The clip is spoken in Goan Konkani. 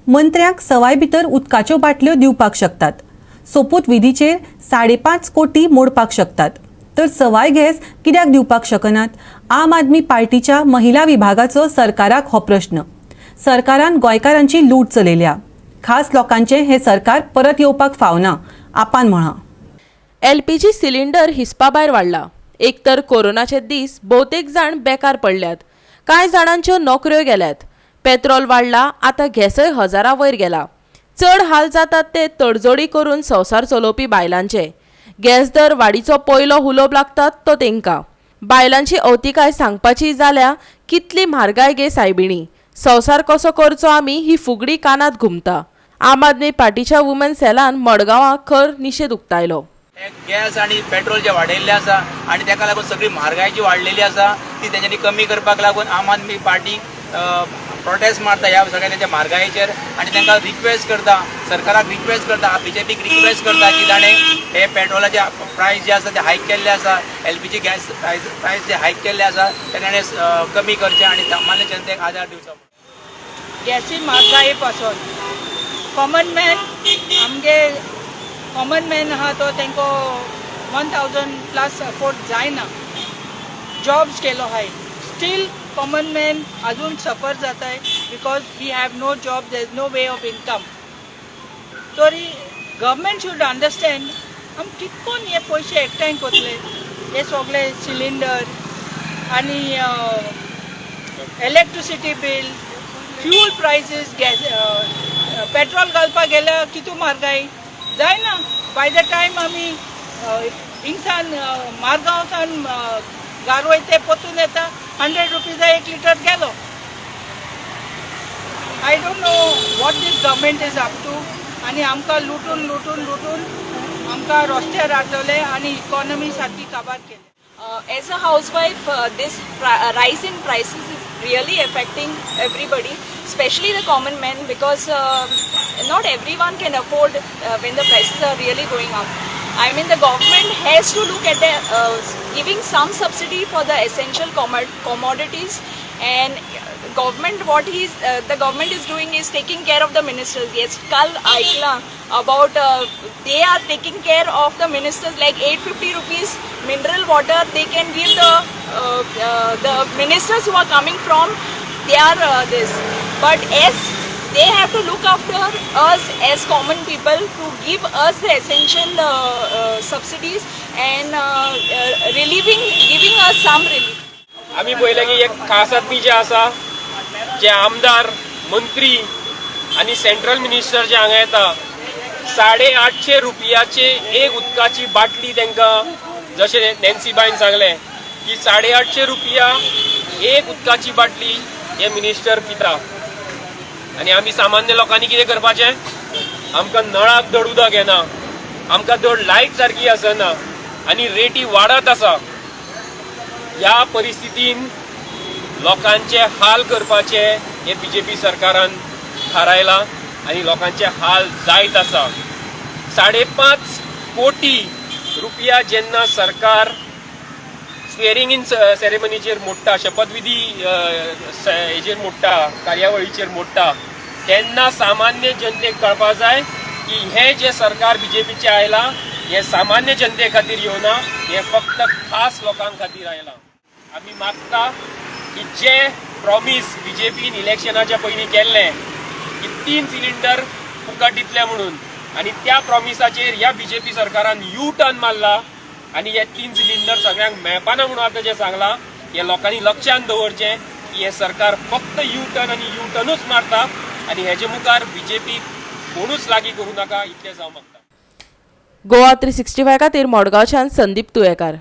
मंत्र्यांक सवाय भितर उदकाच्यो बाटल्यो दिवपाक शकतात, सोपूत विधीचेर 5.5 कोटी मोडपाक शकतात, तर सवाय गॅस कित्याक दिवपाक शकनात? आम आदमी पार्टीच्या महिला विभागाचो सरकाराक हो प्रश्न. सरकारान गोंयकारांची लूट चलयल्या. खास लोकांचें हें सरकार परत येवपाक फावना, आपान म्हळां. एलपीजी सिलिंडर हिसपाभायर वाडला. एक तर कोरोनाचे दीस, भोवतेक जाण बेकार पडल्यात, कांय जाणांच्यो नोकऱ्यो गेल्यात. पेट्रोल वाडला, आतां गॅसय हजारा वयर गेला. चड हाल जातात ते तडजोडी करून संवसार चलोवपी बायलांचे. गॅस दर वाडीचो पयलो हुलोप लागतात तो तेंकां. बायलांची अवतिकाय सांगपाची जाल्यार कितली म्हारगाय गे सायबिणी, संवसार कसो करचो आमी ही फुगडी कानात घुमता. आम आदमी पार्टीच्या वुमन सेलान मडगांवां खर निशेध उक्तायलो. हे गॅस आनी पेट्रोल जे वाडयल्ले आसा आनी ताका लागून सगळी म्हारगाय जी वाडलेली आसा, ती तेंच्यांनी कमी करपाक लागून आम आदमी पार्टी प्रोटेस्ट मारता ह्या सगळ्या तेंच्या म्हारगायेचेर आनी तांकां रिक्वेस्ट करता, सरकाराक रिक्वेस्ट करता, बीजेपीक रिक्वेस्ट करता की ताणें हे पेट्रोलाचे प्रायस जे आसा ते हायक केल्ले आसा, एलपीजी गॅस प्रायस जे हायक केल्ले आसा ते ताणें कमी करचे आनी सामान्य जनतेक आदार दिवचो. गॅसी म्हारगाये पासून कॉमन मॅन, आमगे कॉमन मॅन आहा तो तांकां 1000 प्लस अफोर्ड जायना. जॉब्स केलो आहाय, स्टील कॉमन मॅन अजून सफर जाताय because we have no job, there is no way of income. तरी गव्हर्मेंट should understand, आम कितकोन हे पयशे एकठांय करतले? हे सगळे सिलिंडर आनी electricity bill, fuel prices, gas, petrol घालपाक गेल्यार कितू म्हारगाय जायना. बाय the time आमी हिंगसान मारगांवसान गारवय ते पोतून येता, 100 रुपीजा एक लिटर गेलो. I don't know what this government is up to. आनी आमकां लुटून लुटून लुटून आमकां रस्त्यार हाडटले आनी इकॉनॉमी सारकी काबार केली. As a housewife, this rise in prices is really affecting everybody, especially the common man, because not everyone can afford when the prices are really going up. I mean, the government has to look at the giving some subsidy for the essential commodities, and government what he's the government is doing is taking care of the ministers. Yes, काल ऐकला about they are taking care of the ministers, like ₹850 mineral water they can give the ministers who are coming from their this, but as they have to look after us as common people to give us the essential subsidies and relieving giving us some relief. आमी पळयलें की एक खास आदमी जे आसा, जे आमदार, मंत्री आनी सेंट्रल मिनिस्टर जे हांगा येता, 850 रुपयाचे एक उदकाची बाटली तांकां. जशें नॅन्सी बायन सांगलें की 850 रुपया एक उदकाची बाटली हे मिनिस्टर पिता आनी आमी सामान्य लोकांनी कितें करपाचें? आमकां नळाक धड उदक येना, आमकां धड लायट सारकी आसना आनी रेटी वाडत आसा. ह्या परिस्थितीन लोकांचे हाल करपाचे हे बीजेपी सरकारान थारायलां आनी लोकांचे हाल जायत आसा. 5.5 कोटी रुपया जेन्ना सरकार स्वेरिंग इन सेरेमनीचेर मोडटा, शपथविधी हेजेर मोडटा, कार्यावळीचेर मोडटा, तेन्ना सामान्य जनतेक कळपा जाय की हे जे सरकार बीजेपीचें आयलां, हे सामान्य जनते खातीर येवना, हे फक्त खास लोकां खातीर आयलां. आमी मागता की जे प्रॉमीस बीजेपीन इलेक्शनाच्या पयलीं केल्लें की तीन सिलिंडर फुकट दितले म्हणून, आनी त्या प्रॉमिसाचेर ह्या बीजेपी सरकारान यू टर्न मारला आनी हे तीन सिलिंडर सगळ्यांक मेळपाना म्हणून आतां जें सांगलां, हे लोकांनी लक्षांत दवरचें की हें सरकार फक्त यू टर्न आनी यू टर्नूच मारता आनी हेजे मुखार बीजेपी कोणूच लागीं करूं नाका, इतलेंच हांव मागता. गोवा 365 खातीर मडगांवच्यान संदीप तुयेकार.